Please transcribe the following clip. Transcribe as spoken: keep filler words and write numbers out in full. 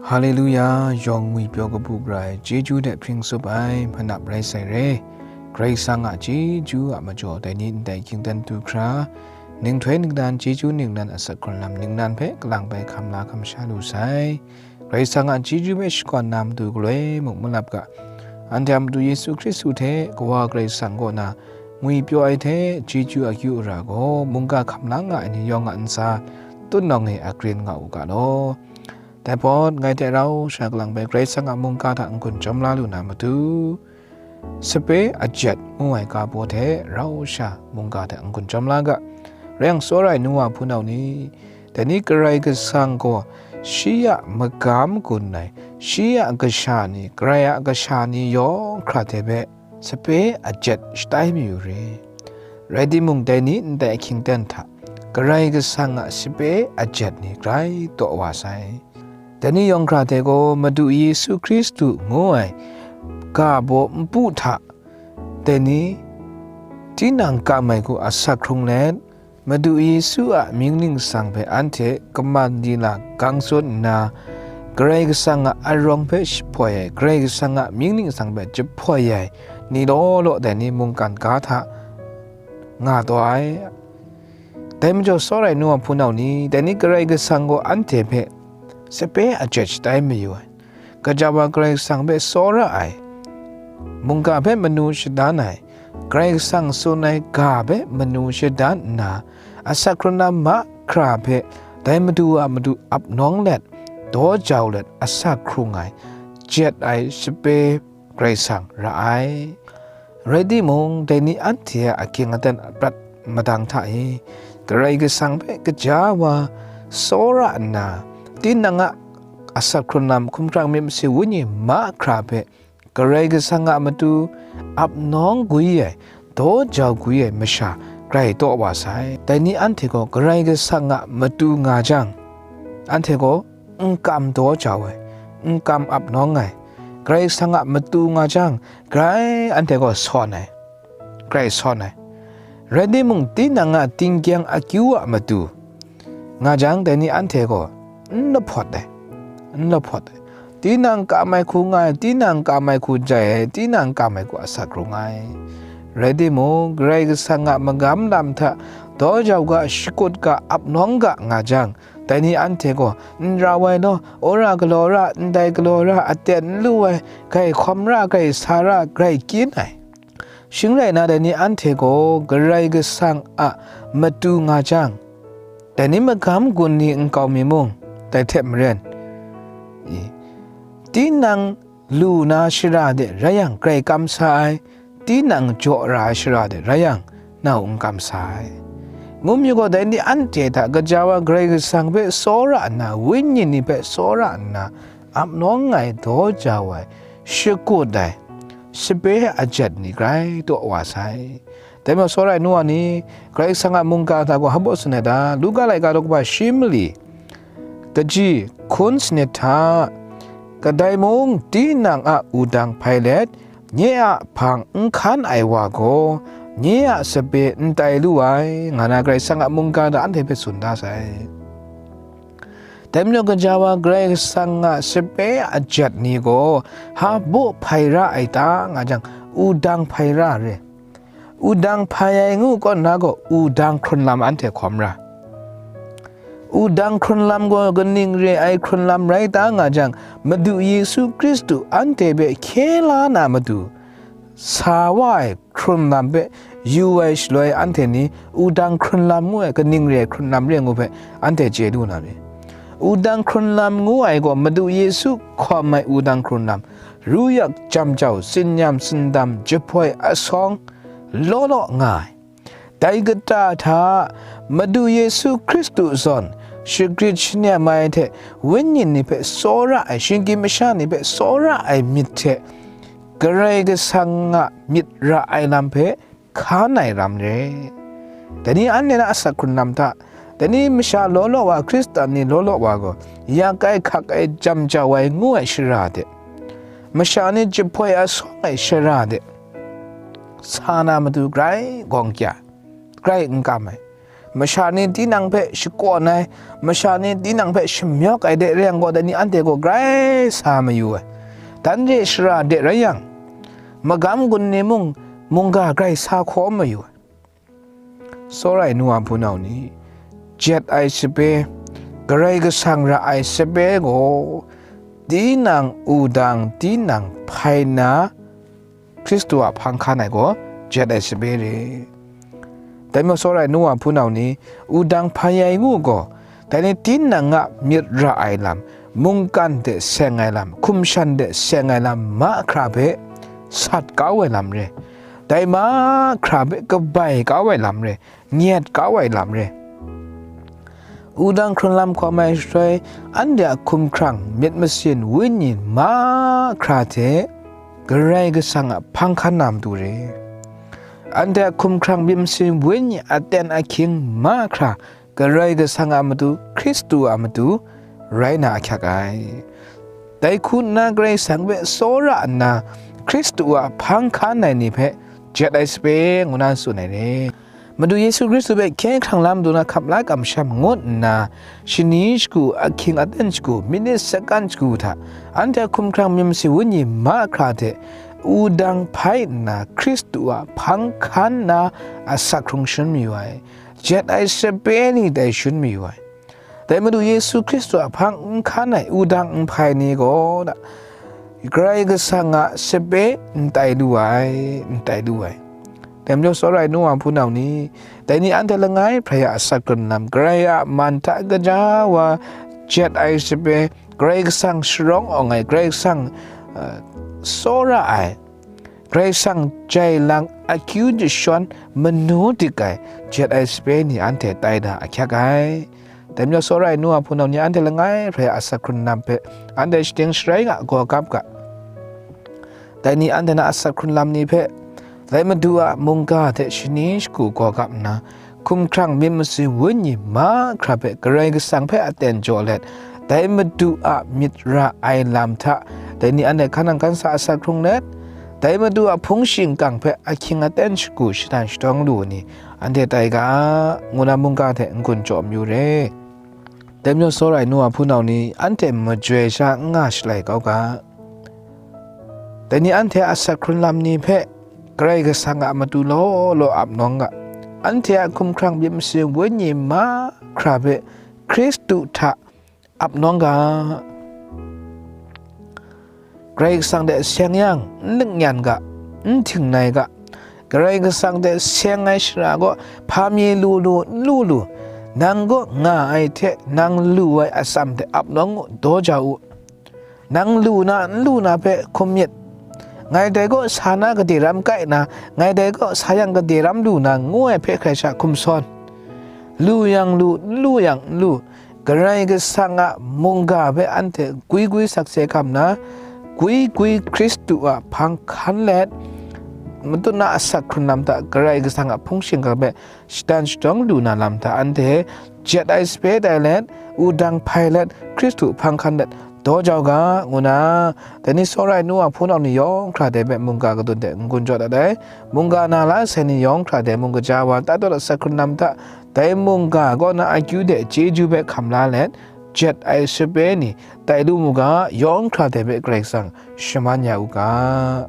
Haleluya, yawng ngwipyaw kabu gara ai chyeju hte hpring tsup ai manap rai sai re. Karai Kasang a chyeju a majaw dai ni ndai hkying dan du hkra, ninghtoi ningnan chyeju ningnan asak hkrun lam ningnan hpe kalang bai hkam la hkam sha lu sai. Karai Kasang a chyeju hpe shakawn na matu galoi muk malap ga, anhte a Madu Yesu Hkristu hte Kawa Karai Kasang kaw na ngwipyaw ai hte chyeju akyu ara gaw mungga hkam la nga ai ni yawng a ntsa tut nawng e agrin nga u ga law. Dai pawt, ngai hte rau sha kalang bai Karai Kasang a mungga hta n-gun chyawm la lu na matu, sape ajet ngu ai ga baw hte rau sha mungga hta n-gun chyawm la ga. Rai yang, tsawra ai nu wa hpunau ni, dai ni Karai Kasang gaw shi a magam gun ai, shi a kasha ni, Karai a kasha ni yawng hkra hte hpe sape ajet shatai mayu re. Rai timung, dai ni ndai ahkying dan hta Karai Kasang a sape ajet ni grai taw wa sai. Dai ni yawng hkra hte gaw Madu Yesu Hkristu ngu ai ga baw npu hta dai ni tinang kam ai hku asak hkrung let, Madu Yesu a mying ningsang hpe anhte kaman dila gang tsun nna, Karai Kasang a arawng hpe jahpoi ai, Karai Kasang a mying ningsang hpe jahpoi ai ni law law dai ni mungkan ga hta nga taw ai. Dai majaw, tsawra ai nu wa hpunau ni, dai ni Karai Kasang gaw anhte hpe sape ajet shatai mayu ai. Gaja wa Karai Kasang hpe tsawra ai, mungga hpe manu shadan ai, Karai Kasang tsun ai ga hpe manu shadan nna, asak hkrun lam mahkra hpe dai Madu a matu ap nawng let, daw jau let asak hkrung ai, jet ai sape Karai Kasang ra ai. Rai timung, dai ni anhte a ahkying aten a prat madang hta e Karai Kasang hpe gaja wa tsawra nna, tinang a asak hkrun lam, hkumhkrang myit masin, wenyi mahkra hpe Karai Kasang a matu ap nawng gwi ai, daw jau gwi ai masha grai taw wa sai. Dai ni anhte gaw Karai Kasang a matu nga jang, anhte gaw n kam daw jau ai, n kam ap nawng ai, Karai Kasang a matu nga jang, grai anhte gaw sawn ai, grai sawn ai. Rai timung, tinang a tinggyang akyu a matu nga jang, dai ni anhte gaw n lahpawt ai, n lahpawt ai. Tinang kam ai hku nga ai, tinang kam ai hku jai ai, tinang kam ai hku asak hkrung ai. Rai timung, Karai Kasang a magam lam hta daw jau ga, shakut ga, ap nawng ga nga jang, dai ni anhte gaw n rau ai law, wora galaw ra, ndai galaw ra, aten n lu ai, grai hkawm ra, grai sa ra, grai kyin ai. Shing rai nna, dai ni anhte gaw Karai Kasang a matu nga jang, dai ni magam gun ni nkau mi mung, dai hte maren, i, tinang lu na shara de rai yang, grai kam sa ai, tinang jaw ra ai shara de rai yang, nau n kam sa ai. Ngu mu gaw, dai ni anhte hta gaja wa Karai Kasang hpe tsawra nna, wenyi ni hpe tsawra nna, ap nawng ai, daw jau ai, shakut ai, sape ajet ni grai taw wa sai. Dai majaw, tsawra ai nu wa ni, Karai Kasang a mungga hta gaw hpa baw tsun ai ta? Luka laika daw kaba shi mali, kaji hkun sanit hta, kadai mung tinang a wudang hpai let, nye a hpang n hkan ai wa gaw, nye a sape n tai lu ai, nga na Karai Kasang a mungga hta anhte hpe tsun da sai. Dai majaw, gaja wa Karai Kasang a sape ajet ni gaw hpa baw hpai ra ai ta, nga jang, wudang hpai ra re. Wudang hpai ai ngu kaw nna gaw, wudang hkrun lam anhte hkawm ra. Wudang hkrun lam gaw kaning re ai hkrun lam rai ta, nga jang, Madu Yesu Hkristu anhte hpe hkye la na matu, sa wa ai hkrun lam hpe yu ai shaloi, anhte ni wudang hkrun lam ngu ai, kaning re ai hkrun lam re ai ngu hpe anhte chye lu na re. Wudang hkrun lam ngu ai gaw, Madu Yesu hkawm ai wudang hkrun lam, ruyak jam jau, tsinyam tsindam, jahpoi asawng, law law nga ai. Dai kata hta, Madu Yesu Hkristu zawn shagrit shanem ai hte, wenyi ni hpe tsawra ai, shinggyim masha ni hpe tsawra ai myit hte, Karai Kasang a myit ra ai lam hpe hkan ai ram re. Dai ni anhte na asak hkrun lam hta, dai ni masha law law wa, Hkristan ni law law wa gaw, yak ai, hkak ai, jam jau ai ngu ai shara de, masha ni jahpoi asawng ai shara de, sa na matu grai gawng kya, grai n kam ai. Masha ni tinang hpe shakawn ai, masha ni tinang hpe shamyawk ai de re yang gaw, dai ni anhte gaw grai sa mayu ai. Dan re shara de rai yang, magam gun ni mung mungga grai sa hkawm mayu ai. Tsawra ai nu wa hpunau ni, jet ai sape, Karai Kasang ra ai sape gaw, tinang wudang tinang hpai nna, Hkristu a hpang hkan ai gaw jet ai sape re. Dai majaw, tsawra ai nu wa hpunau ni, wudang hpai ai ngu gaw, dai ni tinang a myit ra ai lam, mungkan de seng ai lam, hkum shan de seng ai lam mahkra hpe sat kau ai lam re. Dai mahkra hpe kabai kau ai lam re, nyet kau ai lam re. Wudang hkrun lam hkawm ai shaloi, anhte a hkumhkrang myit masin wenyi mahkra hte Karai Kasang a hpang hkan na matu re. Anhte a hkumhkrang myit masin wenyi aten ahkying mahkra Karai Kasang a matu, Hkristu a matu rai na ahkyak ai. Dai hku nna Karai Kasang hpe tsawra nna Hkristu a hpang hkan ai ni hpe jet ai sape ngu na tsun ai re. Madu Yesu Hkristu hpe hkye hkrang la matu na hkap la kamsham ngut nna, shani shagu, ahkying aten shagu, minit sakan shagu hta, anhte a hkumhkrang myit masin wenyi mahkra hte wudang hpai nna Hkristu a hpang hkan na asak hkrung shangun mayu ai, jet ai sape ni tai shangun mayu ai. Dai Madu Yesu Hkristu a hpang n hkan ai wudang n hpai ni gaw, Karai Kasang a sape n tai lu ai, n tai lu ai. Dai majaw, tsawra ai nu wa hpunau ni, dai ni anhte langai hprai a asak hkrun lam, Karai a man hta kaja wa jet ai sape, Karai Kasang sharawng awng ai, Karai Kasang, uh, tsawra ai, Karai Kasang jai lang akyu jashawn manu dik ai, jet ai sape ni anhte tai na ahkyak ai. Dai majaw, tsawra ai nu wa hpunau ni, anhte langai hprai a asak hkrun lam hpe anhte shading sharai nga, gaw gap ga. Dai ni anhte na asak hkrun lam ni hpe, dai Madu a mungga hte shani shagu gaw gap nna, hkumhkrang myit masin wenyi mahkra hpe Karai Kasang hpe aten jaw let, dai Madu a myit ra ai lam hta, dai ni anhte hkan nang hkan sa asak hkrung let, dai Madu a hpung shingkang hpe ahkying aten shagu shadan shadawng lu ai ni, anhte tai ga, ngu na mungga hte n-gun jaw mayu re. Dai majaw, tsawra ai nu wa hpunau ni, anhte majoi sha n nga shalai kau ga. Dai ni anhte a asak hkrun lam ni hpe Karai Kasang a matu law law ap nawng ga. Anhte a hkumhkrang myit masin wenyi mahkra hpe Hkristu hta ap nawng ga. Karai Kasang hte seng yang, n nik nyan ga, n htingnai ga. Karai Kasang hte seng ai shara gaw, hpa mi lu lu, n lu lu, nang kaw nga ai hte nang lu ai atsam hte ap nawng u, daw jau u. Nang lu na, n lu na hpe hkum myit. Ngai dai kaw sa na gade ram kai na, ngai dai kaw sa yang gade ram lu na, ngu ai hpe hkrai sha hkum sawn. Lu yang lu, n lu yang n lu, Karai Kasang a mungga hpe anhte gwi gwi sakse hkam nna, gwi gwi Hkristu a hpang hkan let, matut na asak hkrun lam hta Karai Kasang a hpung shingkang hpe shadan shadawng lu na lam hta anhte jet ai sape tai let, wudang hpai let, Hkristu hpang hkan let, daw jau ga, ngu na, dai ni tsawra ai nu wa hpunau ni yawng hkra dai hpe mungga kadun hte n-gun jaw dat ai. Mungga na la sai ni yawng hkra dai mung kaja wa tatawt asak hkrun lam hta, dai mungga kaw na akyu de chyeju hpe hkam la let, jet ai sape ni tai lu mu ga, yawng hkra dai hpe Karai Kasang shaman ya u ga.